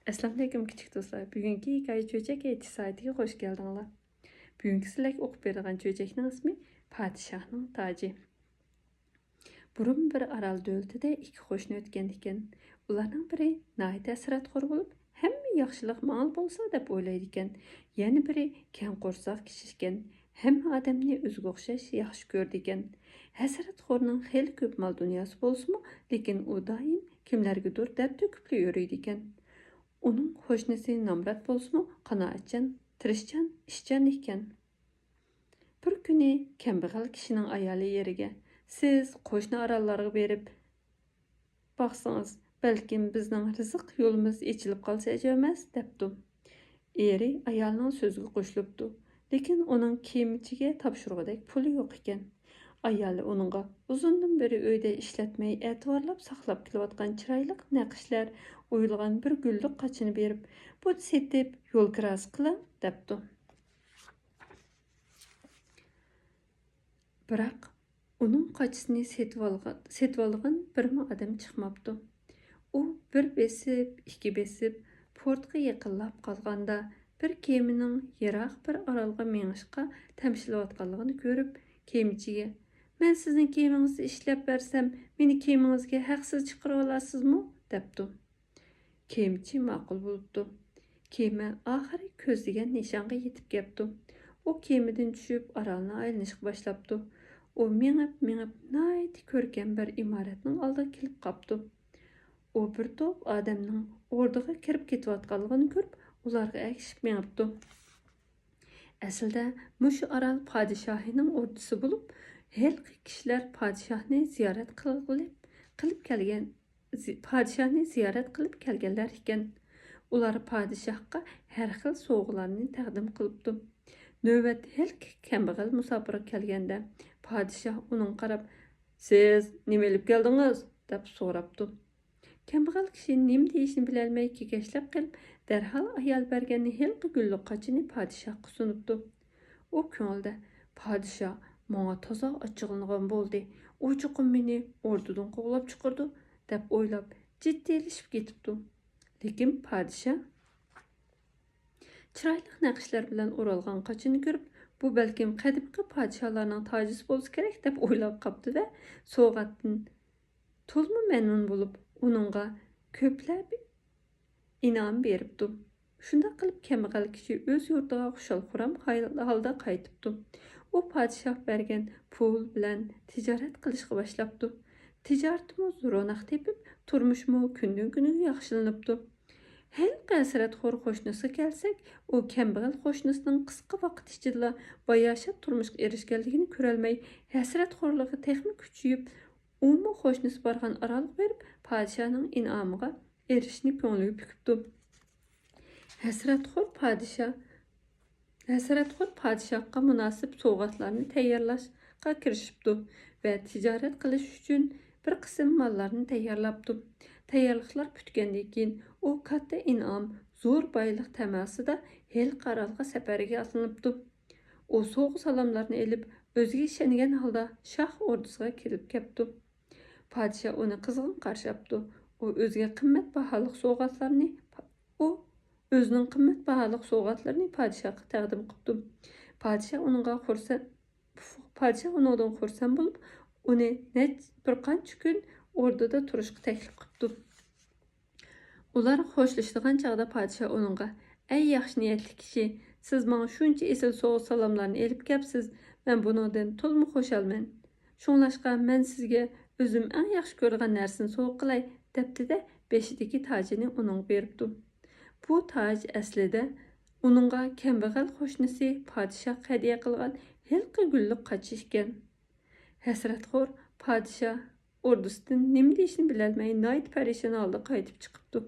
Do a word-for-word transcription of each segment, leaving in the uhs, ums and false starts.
ئەسسالامۇئەلەيكۇم كىچىك دوستلار. بۈگۈنكى ھېكايە چۆچەك ئېيتىش سايتىغا خۇش كەلدىڭلار. بۈگۈنكى سىلەرگە ئوقۇپ بېرىدىغان چۆچەكنىڭ ئىسمى پادىشاھنىڭ تاجى. بۇرۇن بىر ئارال دۆلىتىدە ئىككى قوشنا ئۆتكەن ئىكەن. ئۇلارنىڭ بىرى ناھايىتى ھەسرەتخور بولۇپ، ھەممە ياخشىلىق ماڭىلا بولسا دەپ ئويلايدىكەن. يەنە بىرى كەڭ قورساق كىشى ئىكەن. ھەممە ئادەمنى ئۆزىگە ئوخشاش ياخشى كۆرىدىكەن. ھەسرەتخورنىڭ خېلى كۆپ مال دۇنياسى بولسىمۇ، لېكىن ئۇ دائىم كىملەرگىدۇر دەرد تۆكۈپلا يۈرىدىكەن. ئۇنىڭ قوشنىسى نامرات بولسىمۇ، قانائەتچان، تىرىشچان، ئىشچان ئىكەن. بىر كۈنى كەمبەغەل كىشىنىڭ ئايالى ئېرىگە، «سىز قوشنا ئاراللارغا بېرىپ باقسىڭىز، بەلكىم بىزنىڭ رىزىق يولىمىز ئېچىلىپ قالسا ئەجەب ئەمەس» دەپتۇ. ئېرى ئايالىنىڭ سۆزىگە قوشۇلۇپتۇ، لېكىن ئۇنىڭ كېمىچىگە تاپشۇرغۇدەك پۇلى يوق ئىكەن. ئايالى ئۇنىڭغا ئۇزۇندىن بېرى ئۆيدە ئىشلەتمەي، ئەتىۋارلاپ ساقلاپ كېلىۋاتقان چىرايلىق نەقىشلەر ئويۇلغان بىر گۈللۈك قاچىنى بېرىپ، «بۇنى سېتىپ، يول كىراسى قىلىڭ» دەپتۇ. بىراق ئۇنىڭ قاچىسىنى سېتىۋالغان، سېتىۋالغان بىرمۇ ئادەم چىقماپتۇ. ئۇ بىر بېسىپ، ئىككى بېسىپ، پورتقا يېقىنلاپ قالغاندا، بىر كېمىنىڭ يىراق بىر ئارالغا مېڭىشقا تەمشىلىۋاتقانلىقىنى كۆرۈپ، كېمىچىگە، «مەن سىزنىڭ كېمىڭىزدە ئىشلەپ بەرسەم، مېنى كېمىڭىزگە ھەقسىز چىقىرىۋالارسىزمۇ؟» دەپتۇ. كېمىچى ماقۇل بولۇپتۇ. كېمە ئاخىرى كۆزلىگەن نىشانغا يېتىپ كەپتۇ. ئۇ كېمىدىن چۈشۈپ، ئارالنى ئايلىنىشقا باشلاپتۇ. ئۇ مېڭىپ، مېڭىپ، ناھايىتى كۆركەم بىر ئىمارەتنىڭ ئالدىغا كېلىپ قاپتۇ. ئۇ بىر توپ ئادەمنىڭ ئوردىغا كىرىپ كېتىۋاتقانلىقىنى كۆرۈپ، ئۇلارغا ئەگىشىپ مېڭىپتۇ. ئەسلىدە مۇشۇ ئارال پادىشاھىنىڭ ئوردىسى بولۇپ، ھېلىقى كىشىلەر پادىشاھنى زىيارەت قىلغىلى، قىلىپ كەلگەن، زى-، پادىشاھنى زىيارەت قىلىپ كەلگەنلەر ئىكەن. ئۇلار پادىشاھقا ھەر خىل سوۋغىلارنى تەقدىم قىلىپتۇ. نۆۋەت ھېلىقى كەمبەغەل مۇساپىرغا كەلگەندە، پادىشاھ ئۇنىڭغا قاراپ، «سىز نېمە ئېلىپ كەلدىڭىز؟» دەپ سوراپتۇ. كەمبەغەل كىشى نېمە دېيىشنى بىلەلمەي كېكەچلەپ قېلىپ، دەرھال ئايال بەرگەن ھېلىقى گۈللۈك قاچىنى پادىشاھقا سۇنۇپتۇ. ئۇ كۆڭلىدە، «پادىشاھ ماڭا تازا ئاچچىقلىنىدىغان بولدى، ئۇ چوقۇم مېنى ئوردىدىن قوغلاپ چىقىرىدۇ» دەپ ئويلاپ، جىددىيلىشىپ كېتىپتۇ. لېكىن پادىشاھ چىرايلىق نەقىشلەر بىلەن ئورالغان قاچىنى كۆرۈپ، «بۇ بەلكىم قەدىمكى پادىشاھلارنىڭ تاجىسى بولسا كېرەك» دەپ ئويلاپ قاپتۇ-دە، سوۋغاتتىن تولىمۇ مەمنۇن بولۇپ، ئۇنىڭغا كۆپلەپ ئىنئام بېرىپتۇ. شۇنداق قىلىپ، كەمبەغەل كىشى ئۆز يۇرتىغا خۇشال-خۇرام ھال-، ھالدا قايتىپتۇ. ئۇ پادىشاھ بەرگەن پۇل بىلەن تىجارەت قىلىشقا باشلاپتۇ. تىجارىتىمۇ روناق تېپىپ، تۇرمۇشىمۇ كۈندىن-كۈنگە ياخشىلىنىپتۇ. ھېلىقى ھەسرەتخور قوشنىسىغا كەلسەك، ئۇ كەمبەغەل قوشنىسىنىڭ قىسقا ۋاقىت ئىچىدىلا باياشات تۇرمۇشقا ئېرىشكەنلىكىنى كۆرەلمەي، ھەسرەتخورلۇقى تېخىمۇ كۈچىيىپ، ئۇمۇ قوشنىسى بارغان ئارالغا بېرىپ، پادىشاھنىڭ ئىنئامىغا ئېرىشىشنى كۆڭلىگە پۈكۈپتۇ. ھەسرەتخور پادىشاھ، ھەسرەتخور پادىشاھقا مۇناسىپ سوۋغاتلارنى تەييارلاشقا كىرىشىپتۇ ۋە تىجارەت قىلىش ئۈچۈن بىر قىسىم ماللارنى تەييارلاپتۇ. تەييارلىقلار پۈتكەندىن كېيىن، ئۇ كاتتا ئىنئام، زور بايلىق تەماسىدا ھېلىقى ئارالغا سەپەرگە ئاتلىنىپتۇ. ئۇ سوۋغا-سالاملارنى ئېلىپ، ئۆزىگە ئىشەنگەن ھالدا شاھ ئوردىسىغا كېلىپ كەپتۇ. پادىشاھ ئۇنى قىزغىن قارشى ئاپتۇ. ئۇ ئۆزىگە قىممەت باھالىق سوۋغاتلارنى، ئۇ ئۆزىنىڭ قىممەت باھالىق سوۋغاتلىرىنى پادىشاھقا تەقدىم قىپتۇ. پادىشاھ ئۇنىڭغا خۇرسەن-، پادىشاھ ئۇنىڭدىن خۇرسەن بولۇپ، ئۇنى نەچ-، بىر قانچە كۈن ئوردىدا تۇرۇشقا تەكلىپ قىپتۇ. ئۇلار خوشلىشىدىغان چاغدا پادىشاھ ئۇنىڭغا، «ئەي ياخشى نىيەتلىك كىشى، سىز ماڭا شۇنچە ئېسىل سوۋغا-سالاملارنى ئېلىپ كەپسىز، مەن بۇنىڭدىن تولىمۇ خۇشالمەن. شۇڭلاشقا مەن سىزگە ئۆزۈم ئەڭ ياخشى كۆرىدىغان نەرسىنى سوۋغا قىلاي» دەپتۇ-دە، بېشىدىكى تاجىنى ئۇنىڭغا بېرىپتۇ. بۇ تاج ئەسلىدە ئۇنىڭغا كەمبەغەل قوشنىسى پادىشاھقا ھەدىيە قىلغان ھېلىقى گۈللۈك قاچا ئىكەن. ھەسرەتخور پادىشاھ ئوردىسىدىن نېمە دېيىشنى بىلەلمەي، ناھايىتى پەرىشان ھالدا قايتىپ چىقىپتۇ.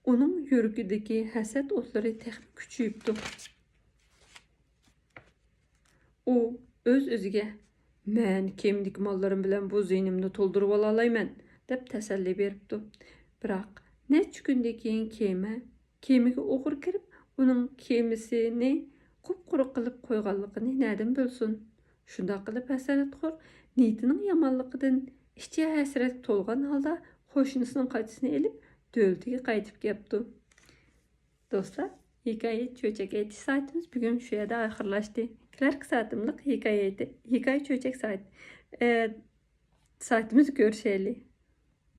ئۇنىڭ يۈرىكىدىكى ھەسەت ئوتلىرى تېخىمۇ كۈچىيىپتۇ. ئۇ ئۆز-ئۆزىگە، «مەن كېمىدىكى ماللىرىم بىلەن بۇ زىيىنىمنى تولدۇرۇۋالالايمەن» دەپ تەسەللى بېرىپتۇ. بىراق، نەچچە كۈندىن كېيىن كېمە، كېمىگە ئوغرى كىرىپ، ئۇنىڭ كېمىسىنى قۇپقۇرۇق قىلىپ قويغانلىقىنى نەدىن بىلسۇن؟ شۇنداق قىلىپ، ھەسرەتخور نىيىتىنىڭ يامانلىقىدىن ئىچى ھەسرەتكە تولغان ھالدا قوشنىسىنىڭ قاچىسىنى ئېلىپ، دۆلىتىگە قايتىپ كەپتۇ. دوستلار، ھېكايە چۆچەك ئېيتىش سائىتىمىز بۈگۈن شۇ يەردە ئاخىرلاشتى. كېلەركى سائىتىملىق ھېكايە ئېيتى-، ھېكايە چۆچەك سائىت-، ئە، سائىتىمىزدا كۆرۈشەيلى.